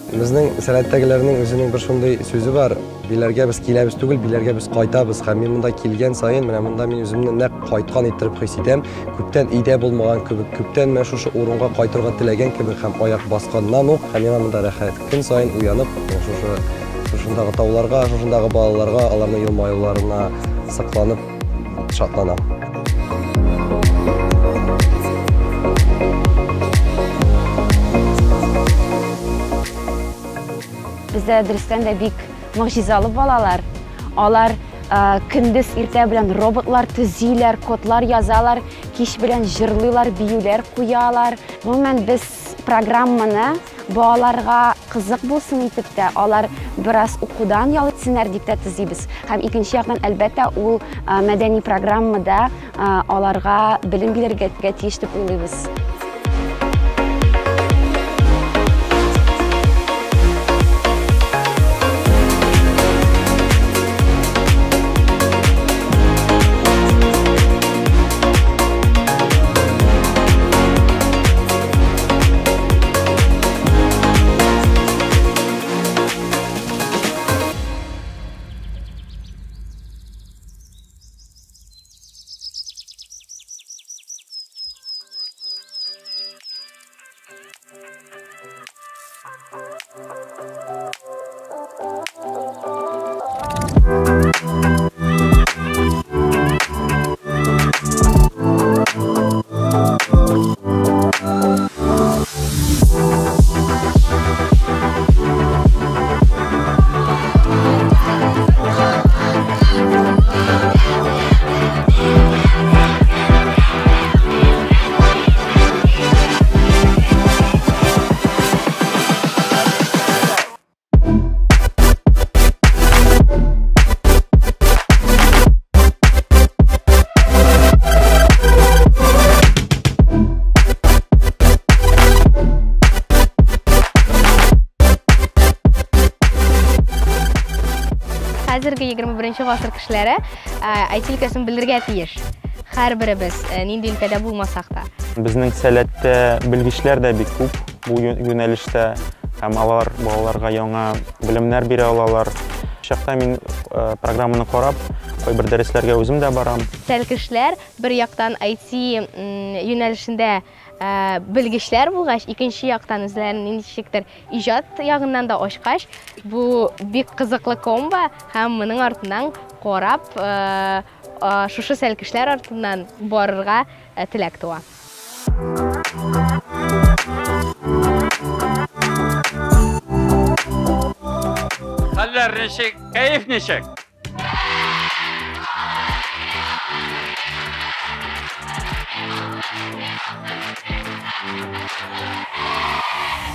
Безнең Сәләттәгеләрнең үзенең бер шундый сүзе бар. Биләргә без киләбез түгел, Биләргә без кайтабыз. Һәм мин монда килгән саен, менә монда мин үземне нәкъ кайткан иттереп хис итәм. Күптән өйдә булмаган кебек, күптән менә шушы урынга кайтырга теләгән кебек һәм аяк басканнан ук һәм миңа монда рәхәт. Көн саен уянып, шушы шушындагы тауларга, шушындагы балаларга, аларның елмаюларына сокланып шатланам. Бездә дөрестән дә бик могҗизалы балалар. Алар көндез иртә белән роботлар төзиләр, кодлар язалар, кич белән җырлыйлар, биюләр куялар. Гомумән, без программаны балаларга кызык булсын итеп тә, алар бераз укудан ял итсеннәр дип тә төзибез. Һәм икенче яктан, әлбәттә, ул мәдәни программада аларга белем бирергә тиеш дип уйлыйбыз. Хәзерге 21 гасыр кешеләре IT өлкәсен белергә тиеш. Һәрберебез, нинди өлкәдә булмасак та. Безнең Сәләттә белгечләр дә бик күп бу юнәлештә, һәм алар балаларга яңа белемнәр бирә алалар. Чакта мин программаны карап, кайбер дәресләргә үзем дә барам. Сәлкешләр бер яктан IT юнәлешендә белгечләр булгач, икенче яктан үзләрен ничектер иҗат ягыннан да ачкач, бу бик кызыклы комбо, һәм моның артыннан карап, шушы сәлкешләр артыннан барырга теләк туа. Хәлләр ничек? Кәеф ничек?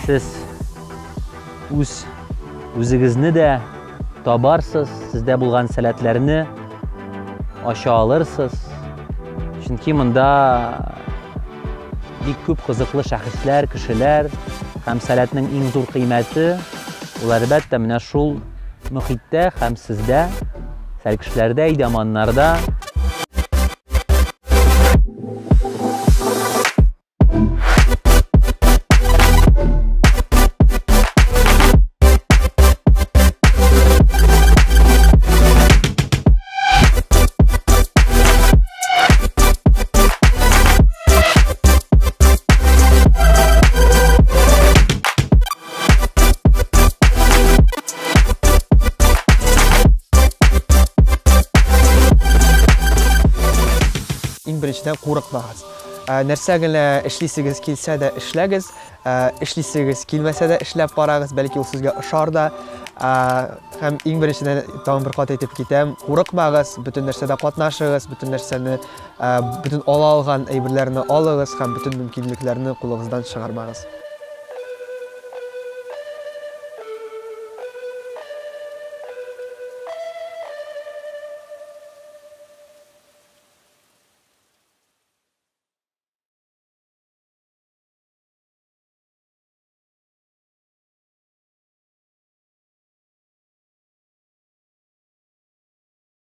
Сез үз үзегезне дә табарсыз, сездә булган сәләтләрне ача алырсыз. Чөнки монда бик күп кызыклы шәхесләр, кешеләр һәм сәләтнең иң зур кыйммәте ул, әлбәттә, менә шул мөхиттә һәм сездә, сәлкешләрдә, әйдаманнарда. Иң беренчедән, курыкмагыз. Нәрсә генә эшлисегез килсә дә эшләгез, эшлисегез килмәсә дә эшләп карагыз, бәлки ул сезгә ошар да. Һәм иң беренчедән тагын бер кат әйтеп китәм, курыкмагыз, бөтен нәрсәдә катнашыгыз, бөтен нәрсәне, бөтен ала алган әйберләрне алыгыз һәм бөтен мөмкинлекләрне кулыгыздан чыгармагыз.